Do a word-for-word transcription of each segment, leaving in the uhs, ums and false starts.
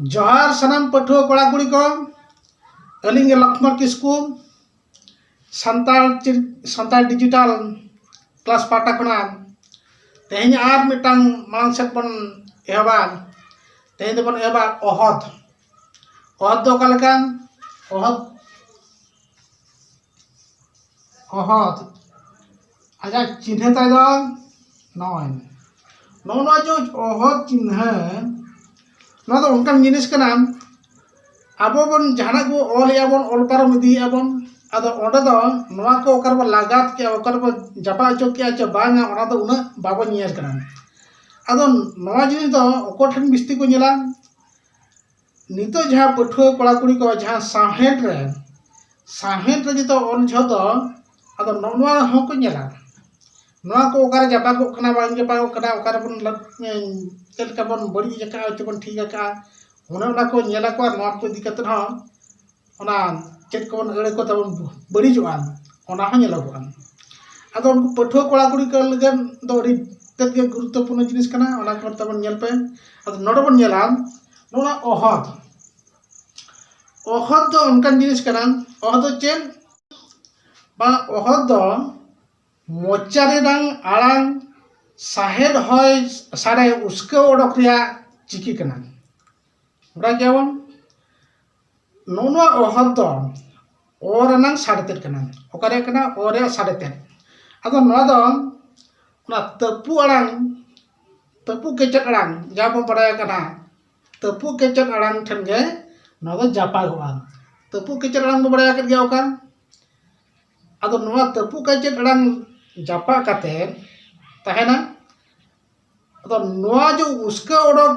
ᱡᱚᱦᱟᱨ ᱥᱟᱱᱟᱢ ᱯᱟᱹᱴᱷᱩᱣᱟᱹ ᱠᱚᱲᱟ ᱠᱩᱲᱤ ᱠᱚ, ᱟᱹᱞᱤᱧ ᱜᱮ ᱞᱚᱠᱷᱢᱚᱬ ᱠᱤᱥᱠᱩ, ᱥᱟᱱᱛᱟᱲ ᱪᱤ-, ᱥᱟᱱᱛᱟᱲ ᱰᱤᱡᱤᱴᱟᱞ ᱠᱞᱟᱥ ᱯᱟᱦᱴᱟ ᱠᱷᱚᱱᱟᱜ ᱛᱮᱦᱮᱧ ᱟᱨ ᱢᱤᱫᱴᱟᱝ ᱢᱟᱲᱟᱝ ᱥᱮᱫ ᱵᱚᱱ ᱮᱦᱚᱵᱟ᱾ ᱛᱮᱦᱮᱧ ᱫᱚᱵᱚᱱ ᱮᱦᱚᱵᱟ ᱚᱦᱚᱫ᱾ ᱚᱦᱚᱫ ᱫᱚ ᱚᱠᱟ ᱞᱮᱠᱟᱱ? ᱚᱦᱚᱫ, ᱚᱦᱚᱫ ᱟᱡᱟᱜ ᱪᱤᱱᱦᱟᱹ ᱛᱟᱭ ᱫᱚ ᱱᱚᱜᱼᱚᱭ, ᱱᱚᱜᱼᱚ ᱱᱚᱣᱟ ᱡᱮ ᱚᱦᱚᱫ ᱪᱤᱱᱦᱟᱹ, ᱱᱚᱣᱟ ᱫᱚ ᱚᱱᱠᱟᱱ ᱡᱤᱱᱤᱥ ᱠᱟᱱᱟ, ᱟᱵᱚ ᱵᱚᱱ ᱡᱟᱦᱟᱱᱟᱜ ᱠᱚ ᱚᱞᱮᱜᱼᱟ ᱵᱚᱱ, ᱚᱞ ᱯᱟᱨᱚᱢ ᱤᱫᱤᱭᱮᱜᱼᱟ ᱵᱚᱱ, ᱟᱫᱚ ᱚᱸᱰᱮ ᱫᱚ ᱱᱚᱣᱟ ᱠᱚ ᱚᱠᱟ ᱨᱮᱵᱚᱱ ᱞᱟᱜᱟᱛ ᱠᱮᱜᱼᱟ, ᱚᱠᱟ ᱨᱮᱵᱚᱱ ᱡᱟᱯᱟᱜ ᱦᱚᱪᱚ ᱠᱮᱜᱼᱟ ᱪᱮ ᱵᱟᱝᱟ, ᱚᱱᱟ ᱫᱚ ᱩᱱᱟᱹᱜ ᱵᱟᱵᱚᱱ ᱧᱮᱞ ᱠᱟᱱᱟ᱾ ᱟᱫᱚ ᱱᱚᱣᱟ ᱡᱤᱱᱤᱥ ᱫᱚ ᱚᱠᱚᱭ ᱴᱷᱮᱱ ᱵᱤᱥᱛᱤ ᱠᱚ ᱧᱮᱞᱟ? ᱱᱤᱛᱚᱜ ᱡᱟᱦᱟᱸ ᱯᱟᱹᱴᱷᱩᱣᱟᱹ ᱠᱚᱲᱟ ᱠᱩᱲᱤ ᱠᱚ ᱡᱟᱦᱟᱸ ᱥᱟᱶᱦᱮᱫ ᱨᱮ, ᱥᱟᱶᱦᱮᱫ ᱨᱮ ᱡᱚᱛᱚ ᱚᱞ ᱡᱚᱦᱚᱜ ᱫᱚ, ᱟᱫᱚ ᱱᱚᱜᱼᱚ ᱱᱚᱣᱟ ᱦᱚᱸᱠᱚ ᱧᱮᱞᱟ, ᱱᱚᱣᱟ ᱠᱚ ᱚᱠᱟᱨᱮ ᱡᱟᱯᱟᱜᱚᱜ ᱠᱟᱱᱟ, ᱵᱟᱝ ᱡᱟᱯᱟᱜᱚᱜ ᱠᱟᱱᱟ, ᱚᱠᱟᱨᱮᱵᱚᱱ ᱞᱟ-, ᱪᱮᱫ ᱞᱮᱠᱟ ᱵᱚᱱ ᱵᱟᱹᱲᱤᱡ ᱟᱠᱟᱜᱼᱟ, ᱪᱮ ᱵᱚᱱ ᱴᱷᱤᱠ ᱟᱠᱟᱜᱼᱟ, ᱚᱱᱮ ᱚᱱᱟ ᱠᱚ ᱧᱮᱞ ᱟᱠᱚ᱾ ᱟᱨ ᱱᱚᱣᱟ ᱠᱚ ᱤᱫᱤ ᱠᱟᱛᱮᱫ ᱦᱚᱸ ᱚᱱᱟ ᱪᱮᱫ ᱠᱚᱵᱚᱱ ᱟᱹᱲᱟᱹ ᱠᱚ ᱛᱟᱵᱚᱱ ᱵᱟᱹᱲᱤᱡᱚᱜᱼᱟ, ᱚᱱᱟ ᱦᱚᱸ ᱧᱮᱞᱚᱜᱚᱜᱼᱟ᱾ ᱟᱫᱚ ᱩᱱᱠᱩ ᱯᱟᱹᱴᱷᱩᱣᱟᱹ ᱠᱚᱲᱟ ᱠᱩᱲᱤ ᱠᱚ ᱞᱟᱹᱜᱤᱫ ᱫᱚ ᱟᱹᱰᱤ ᱛᱮᱫ ᱜᱮ ᱜᱩᱨᱩᱛᱛᱚᱯᱩᱨᱱᱚ ᱡᱤᱱᱤᱥ ᱠᱟᱱᱟ, ᱚᱱᱟ ᱠᱚ ᱛᱟᱵᱚᱱ ᱧᱮᱞ ᱯᱮ᱾ ᱟᱫᱚ ᱱᱚᱰᱮ ᱵᱚᱱ ᱧᱮᱞᱟ, ᱱᱚᱣᱟ ᱚᱦᱚᱫ, ᱚᱦᱚᱫ ᱫᱚ ᱚᱱᱠᱟᱱ ᱡᱤᱱᱤᱥ ᱠᱟᱱᱟ, ᱚᱦᱚᱫ ᱫᱚ ᱪᱮᱫ? ᱵᱟᱝ, ᱚᱦᱚᱫ ᱫᱚ ᱢᱚᱪᱟ ᱨᱮᱱᱟᱝ ᱟᱲᱟᱝ, ᱥᱟᱦᱮᱫ ᱦᱚᱭ ᱥᱟᱰᱮ ᱩᱥᱠᱟᱹᱣ ᱚᱰᱚᱠ ᱨᱮᱭᱟᱜ ᱪᱤᱠᱤ ᱠᱟᱱᱟ᱾ ᱵᱟᱰᱟᱭ ᱜᱮᱭᱟᱵᱚᱱ, ᱱᱚᱜᱼᱚ ᱱᱚᱣᱟ ᱚᱦᱚᱫ ᱫᱚ ᱚ ᱨᱮᱱᱟᱝ ᱥᱟᱰᱮ ᱛᱮᱫ ᱠᱟᱱᱟ᱾ ᱚᱠᱟ ᱨᱮᱭᱟᱜ ᱠᱟᱱᱟ? ᱚ ᱨᱮᱭᱟᱜ ᱥᱟᱰᱮ ᱛᱮᱫ᱾ ᱟᱫᱚ ᱱᱚᱣᱟ ᱫᱚ ᱚᱱᱟ ᱛᱟᱹᱯᱩ ᱟᱲᱟᱝ, ᱛᱟᱹᱯᱩ ᱠᱮᱪᱮᱫ ᱟᱲᱟᱝ, ᱡᱟᱦᱟᱸ ᱵᱚᱱ ᱵᱟᱰᱟᱭ ᱠᱟᱱᱟ, ᱛᱟᱹᱯᱩ ᱠᱮᱪᱮᱫ ᱟᱲᱟᱝ ᱴᱷᱮᱱ ᱜᱮ ᱱᱚᱣᱟ ᱫᱚ ᱡᱟᱯᱟᱜᱚᱜᱼᱟ᱾ ᱛᱟᱹᱯᱩ ᱠᱮᱪᱮᱫ ᱟᱲᱟᱝ ᱵᱚᱱ ᱵᱟᱰᱟᱭ ᱟᱠᱟᱫ ᱜᱮᱭᱟ ᱚᱠᱟ? ᱟᱫᱚ ᱱᱚᱣᱟ ᱛᱟᱹᱯᱩ ᱠᱮᱪᱮᱫ ᱟᱲᱟᱝ ᱡᱟᱯᱟᱜ ᱠᱟᱛᱮ ᱛᱟᱦᱮᱱᱟ᱾ ᱟᱫᱚ ᱱᱚᱣᱟ ᱡᱮ ᱩᱥᱠᱟᱹᱣ ᱚᱰᱚᱠ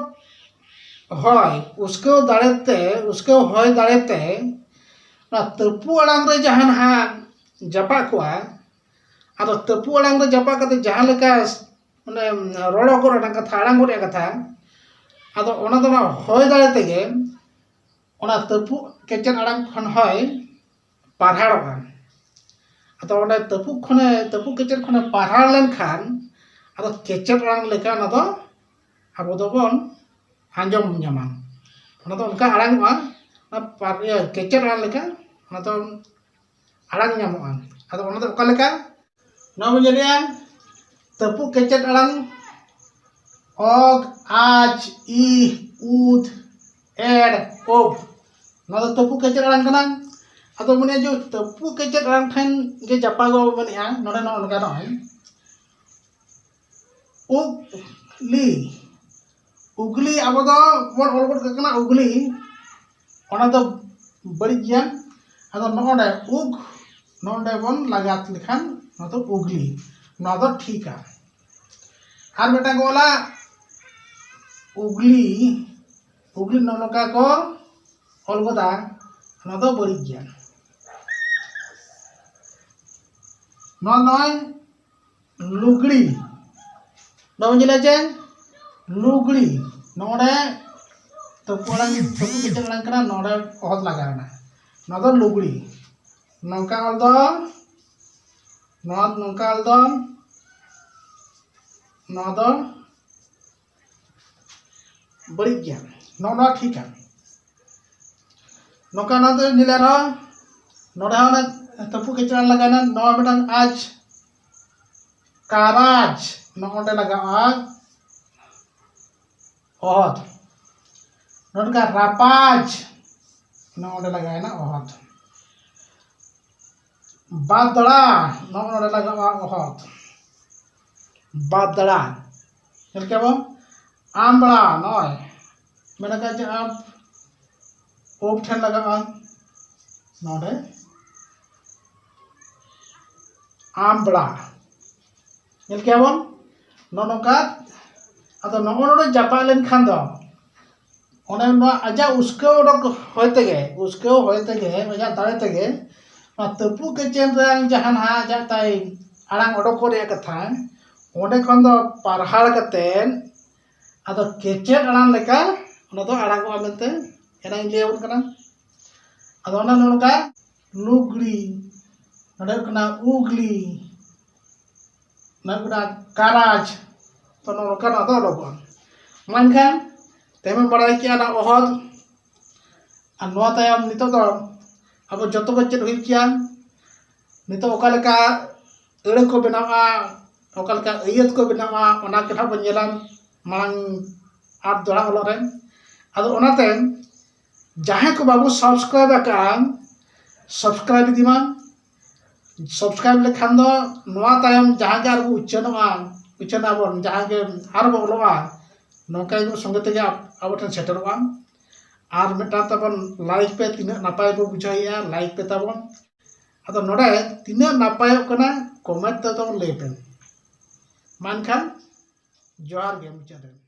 ᱦᱚᱭ, ᱩᱥᱠᱟᱹᱣ ᱫᱟᱲᱮᱛᱮ, ᱩᱥᱠᱟᱹᱣ ᱦᱚᱭ ᱫᱟᱲᱮᱛᱮ ᱚᱱᱟ ᱛᱟᱹᱯᱩ ᱟᱲᱟᱝ ᱨᱮ ᱡᱟᱦᱟᱸ ᱱᱟᱦᱟᱜ ᱡᱟᱯᱟᱜ ᱠᱚᱜᱼᱟ, ᱟᱫᱚ ᱛᱟᱹᱯᱩ ᱟᱲᱟᱝ ᱨᱮ ᱡᱟᱯᱟᱜ ᱠᱟᱛᱮ ᱡᱟᱦᱟᱸ ᱞᱮᱠᱟ ᱢᱟᱱᱮ ᱨᱚᱲᱚ ᱜᱚᱫ ᱨᱮᱱᱟᱜ ᱠᱟᱛᱷᱟ, ᱟᱲᱟᱝ ᱜᱚᱫ ᱨᱮᱭᱟᱜ ᱠᱟᱛᱷᱟ, ᱟᱫᱚ ᱚᱱᱟ ᱫᱚ ᱚᱱᱟ ᱦᱚᱭ ᱫᱟᱲᱮ ᱛᱮᱜᱮ ᱚᱱᱟ ᱛᱟᱹᱯᱩᱜ ᱠᱮᱪᱮᱫ ᱟᱲᱟᱝ ᱠᱷᱚᱱ ᱦᱚᱭ ᱯᱟᱨᱦᱟᱲᱚᱜᱼᱟ᱾ ᱟᱫᱚ ᱚᱸᱰᱮ ᱛᱟᱹᱯᱩᱜ ᱠᱷᱚᱱᱮ, ᱛᱟᱹᱯᱩᱜ ᱠᱮᱪᱮᱫ ᱠᱷᱚᱱᱮ ᱯᱟᱨᱦᱟᱲ ᱞᱮᱱᱠᱷᱟᱱ ᱟᱫᱚ ᱠᱮᱪᱮᱫ ᱟᱲᱟᱝ ᱞᱮᱠᱟ ᱚᱱᱟ ᱫᱚ ᱟᱵᱚ ᱫᱚᱵᱚᱱ ᱟᱸᱡᱚᱢ ᱧᱟᱢᱟ᱾ ᱚᱱᱟ ᱫᱚ ᱚᱱᱠᱟ ᱟᱲᱟᱝᱚᱜᱼᱟ, ᱚᱱᱟ ᱯᱟᱨ-, ᱤᱭᱟᱹ, ᱠᱮᱪᱮᱫ ᱟᱲᱟᱝ ᱞᱮᱠᱟ ᱚᱱᱟ ᱫᱚ ᱟᱲᱟᱝ ᱧᱟᱢᱚᱜᱼᱟ᱾ ᱟᱫᱚ ᱚᱱᱟ ᱫᱚ ᱚᱠᱟ ᱞᱮᱠᱟ? ᱱᱚᱣᱟ ᱵᱚᱱ ᱧᱮᱞᱮᱜᱼᱟ, ᱛᱟᱹᱯᱩᱜ ᱠᱮᱪᱮᱫ ᱟᱲᱟᱝ, ᱚᱜ, ᱟᱡ, ᱤᱦ, ᱩᱫ, ᱮᱲ, ᱳᱵ᱾ ᱱᱚᱣᱟ ᱫᱚ ᱛᱟᱹᱯᱩᱜ ᱠᱮᱪᱮᱫ ᱟᱲᱟᱝ ᱠᱟᱱᱟ᱾ ᱟᱫᱚ ᱢᱟᱱᱮ ᱡᱮ ᱛᱟᱹᱯᱩᱜ ᱠᱮᱪᱮᱫ ᱟᱲᱟᱝ ᱴᱷᱮᱱ ᱜᱮ ᱡᱟᱯᱟᱜᱚ ᱢᱮᱱᱮᱜᱼᱟ, ᱱᱚᱰᱮ ᱱᱚᱜᱼᱚ ᱱᱚᱝᱠᱟ ᱱᱚᱜᱼᱚᱭ ᱩᱜᱽᱞᱤ, ᱩᱜᱽᱞᱤ ᱟᱵᱚ ᱫᱚ ᱵᱚᱱ ᱚᱞ ᱜᱚᱫ ᱠᱟᱜ ᱠᱟᱱᱟ ᱩᱜᱽᱞᱤ, ᱚᱱᱟ ᱫᱚ ᱵᱟᱹᱲᱤᱡ ᱜᱮᱭᱟ᱾ ᱟᱫᱚ ᱱᱚᱜᱼᱚᱸᱰᱮ ᱩᱜᱽ, ᱱᱚᱸᱰᱮ ᱵᱚᱱ ᱞᱟᱜᱟᱛ ᱞᱮᱠᱷᱟᱱ ᱱᱚᱣᱟ ᱫᱚ ᱩᱜᱽᱞᱤ, ᱱᱚᱣᱟ ᱫᱚ ᱴᱷᱤᱠᱟ᱾ ᱟᱨ ᱢᱤᱫᱴᱟᱝ ᱠᱚ ᱚᱞᱟ ᱩᱜᱽᱞᱤ, ᱩᱜᱽᱞᱤ ᱱᱚᱜᱼᱚ ᱱᱚᱝᱠᱟ ᱠᱚ ᱚᱞ ᱜᱚᱫᱟ, ᱱᱚᱣᱟ ᱫᱚ ᱵᱟᱹᱲᱤᱡ ᱜᱮᱭᱟ᱾ ᱱᱚᱣᱟ ᱱᱚᱜᱼᱚᱭ ᱞᱩᱜᱽᱲᱤ, ᱱᱚᱣᱟ ᱵᱚᱱ ᱧᱮᱞᱟ ᱡᱮ ᱞᱩᱜᱽᱲᱤ, ᱱᱚᱰᱮ ᱛᱟᱹᱯᱩ ᱟᱲᱟᱝ, ᱛᱟᱹᱯᱩ ᱠᱮᱪᱮᱫ ᱟᱲᱟᱝ ᱠᱟᱱᱟ, ᱱᱚᱰᱮ ᱚᱦᱚᱫ ᱞᱟᱜᱟᱣ ᱮᱱᱟ, ᱱᱚᱣᱟ ᱫᱚ ᱞᱩᱜᱽᱲᱤ᱾ ᱱᱚᱝᱠᱟ ᱚᱞ ᱫᱚ, ᱱᱚᱣᱟ ᱱᱚᱝᱠᱟ ᱚᱞ ᱫᱚ, ᱱᱚᱣᱟ ᱫᱚ ᱵᱟᱹᱲᱤᱡ ᱜᱮᱭᱟ, ᱱᱚᱜᱼᱚ ᱱᱚᱣᱟ ᱴᱷᱤᱠᱟ᱾ ᱱᱚᱝᱠᱟ ᱱᱚᱣᱟ ᱫᱚ ᱧᱮᱞ ᱟᱨᱦᱚᱸ, ᱱᱚᱰᱮ ᱦᱚᱸ ᱚᱱᱟ ᱛᱟᱹᱯᱩ ᱠᱮᱪᱮᱫ ᱞᱟᱜᱟᱣ ᱮᱱᱟ, ᱱᱚᱣᱟ ᱢᱤᱫᱴᱟᱝ ᱟᱡ, ᱠᱟᱨᱟᱡᱽ, ᱱᱚᱜᱼᱚᱸᱰᱮ ᱞᱟᱜᱟᱜᱼᱟ ᱚᱦᱚᱫ᱾ ᱱᱚᱝᱠᱟ ᱨᱟᱯᱟᱡᱽ, ᱱᱚᱜᱼᱚᱸᱰᱮ ᱞᱟᱜᱟᱣ ᱮᱱᱟ ᱚᱦᱚᱫ᱾ ᱵᱟᱫᱽᱲᱟ, ᱱᱚᱜᱼᱚ ᱱᱚᱰᱮ ᱞᱟᱜᱟᱜᱼᱟ ᱚᱦᱚᱫ᱾ ᱵᱟᱫᱽᱲᱟ᱾ ᱧᱮᱞ ᱠᱮᱜᱼᱟ ᱵᱚᱱ? ᱟᱢᱵᱽᱲᱟ, ᱱᱚᱜᱼᱚᱭ ᱢᱮᱱ ᱟᱠᱟᱫ ᱡᱮ ᱟᱢ, ᱳᱵ ᱴᱷᱮᱱ ᱞᱟᱜᱟᱜᱼᱟ ᱱᱚᱰᱮ ᱟᱢᱵᱽᱲᱟ᱾ ᱧᱮᱞ ᱠᱮᱜᱼᱟ ᱵᱚᱱ? ᱱᱚᱜᱼᱚ ᱱᱚᱝᱠᱟ᱾ ᱟᱫᱚ ᱱᱚᱜᱼᱚ ᱱᱚᱰᱮ ᱡᱟᱯᱟᱜ ᱞᱮᱱᱠᱷᱟᱱ ᱫᱚ ᱚᱱᱮ ᱱᱚᱣᱟ ᱟᱡᱟᱜ ᱩᱥᱠᱟᱹᱣ ᱚᱰᱚᱠ ᱦᱚᱭ ᱛᱮᱜᱮ, ᱩᱥᱠᱟᱹᱣ ᱦᱚᱭ ᱛᱮᱜᱮ, ᱟᱡᱟᱜ ᱫᱟᱲᱮ ᱛᱮᱜᱮ ᱱᱚᱣᱟ ᱛᱟᱹᱯᱩᱜ ᱠᱮᱪᱮᱫ ᱨᱮ ᱡᱟᱦᱟᱸ ᱱᱟᱦᱟᱜ ᱟᱡᱟᱜ ᱛᱟᱭ ᱟᱲᱟᱝ ᱚᱰᱚᱠᱚᱜ ᱨᱮᱭᱟᱜ ᱠᱟᱛᱷᱟ, ᱚᱸᱰᱮ ᱠᱷᱚᱱ ᱫᱚ ᱯᱟᱨᱦᱟᱲ ᱠᱟᱛᱮᱫ ᱟᱫᱚ ᱠᱮᱪᱮᱫ ᱟᱲᱟᱝ ᱞᱮᱠᱟ ᱚᱱᱟ ᱫᱚ ᱟᱲᱟᱝᱚᱜᱼᱟ ᱢᱮᱱᱛᱮ ᱮᱱᱟᱝ ᱤᱧ ᱞᱟᱹᱭ ᱟᱵᱚᱱ ᱠᱟᱱᱟ᱾ ᱟᱫᱚ ᱚᱱᱟ ᱱᱚᱝᱠᱟ ᱞᱩᱜᱽᱲᱤ, ᱱᱚᱰᱮ ᱦᱩᱭᱩᱜ ᱠᱟᱱᱟ ᱩᱜᱽᱞᱤ, ᱱᱚᱰᱮ ᱦᱩᱭᱩᱜ ᱠᱟᱱᱟ ᱠᱟᱨᱟᱡᱽ, ᱛᱚ ᱱᱚᱜᱼᱚ ᱱᱚᱝᱠᱟ ᱱᱚᱣᱟ ᱫᱚ ᱚᱰᱚᱠᱚᱜᱼᱟ᱾ ᱢᱟ ᱮᱱᱠᱷᱟᱱ ᱛᱮᱦᱮᱧ ᱵᱚᱱ ᱵᱟᱲᱟᱭ ᱠᱮᱜᱼᱟ ᱚᱱᱟ ᱚᱦᱚᱫ, ᱟᱨ ᱱᱚᱣᱟ ᱛᱟᱭᱚᱢ ᱱᱤᱛᱚᱜ ᱫᱚ ᱟᱵᱚ ᱡᱚᱛᱚ ᱵᱚ ᱪᱮᱫ ᱦᱩᱭᱩᱜ ᱜᱮᱭᱟ᱾ ᱱᱤᱛᱚᱜ ᱚᱠᱟ ᱞᱮᱠᱟ ᱟᱹᱲᱟᱹ ᱠᱚ ᱵᱮᱱᱟᱣᱟ, ᱚᱠᱟ ᱞᱮᱠᱟ ᱟᱹᱭᱟᱹᱛ ᱠᱚ ᱵᱮᱱᱟᱣᱟ, ᱚᱱᱟ ᱜᱮ ᱱᱟᱦᱟᱜ ᱵᱚᱱ ᱧᱮᱞᱟ ᱢᱟᱲᱟᱝ ᱟᱨ ᱫᱚᱦᱲᱟ ᱚᱞᱚᱜ ᱨᱮ᱾ ᱟᱫᱚ ᱚᱱᱟᱛᱮ ᱡᱟᱦᱟᱸᱭ ᱠᱚ ᱵᱟᱵᱚ subscribe ᱟᱠᱟᱫᱼᱟ, subscribe ᱤᱫᱤ ᱢᱟ᱾ Subscribe ᱞᱮᱠᱷᱟᱱ ᱫᱚ ᱱᱚᱣᱟ ᱛᱟᱭᱚᱢ ᱡᱟᱦᱟᱸ ᱜᱮ ᱟᱨᱵᱚ ᱩᱪᱷᱟᱹᱱᱚᱜᱼᱟ, ᱩᱪᱷᱟᱹᱱ ᱟᱵᱚᱱ, ᱡᱟᱦᱟᱸ ᱜᱮ ᱟᱨᱵᱚ ᱚᱞᱚᱜᱼᱟ, ᱱᱚᱝᱠᱟ ᱜᱮ ᱥᱚᱸᱜᱮ ᱛᱮᱜᱮ ᱟᱵᱚ ᱴᱷᱮᱱ ᱥᱮᱴᱮᱨᱚᱜᱼᱟ᱾ ᱟᱨ ᱢᱤᱫᱴᱟᱝ ᱛᱟᱵᱚᱱ like ᱯᱮ, ᱛᱤᱱᱟᱹᱜ ᱱᱟᱯᱟᱭ ᱵᱚ ᱵᱩᱡᱷᱟᱹᱣᱮᱫᱼᱟ, like ᱯᱮ ᱛᱟᱵᱚᱱ᱾ ᱟᱫᱚ ᱱᱚᱰᱮ ᱛᱤᱱᱟᱹᱜ ᱱᱟᱯᱟᱭᱚᱜ ᱠᱟᱱᱟ comment ᱛᱮ ᱛᱟᱵᱚᱱ ᱞᱟᱹᱭ ᱯᱮ᱾ ᱢᱟ ᱮᱱᱠᱷᱟᱱ ᱡᱚᱦᱟᱨ ᱜᱮ ᱢᱩᱪᱟᱹᱫ ᱨᱮ᱾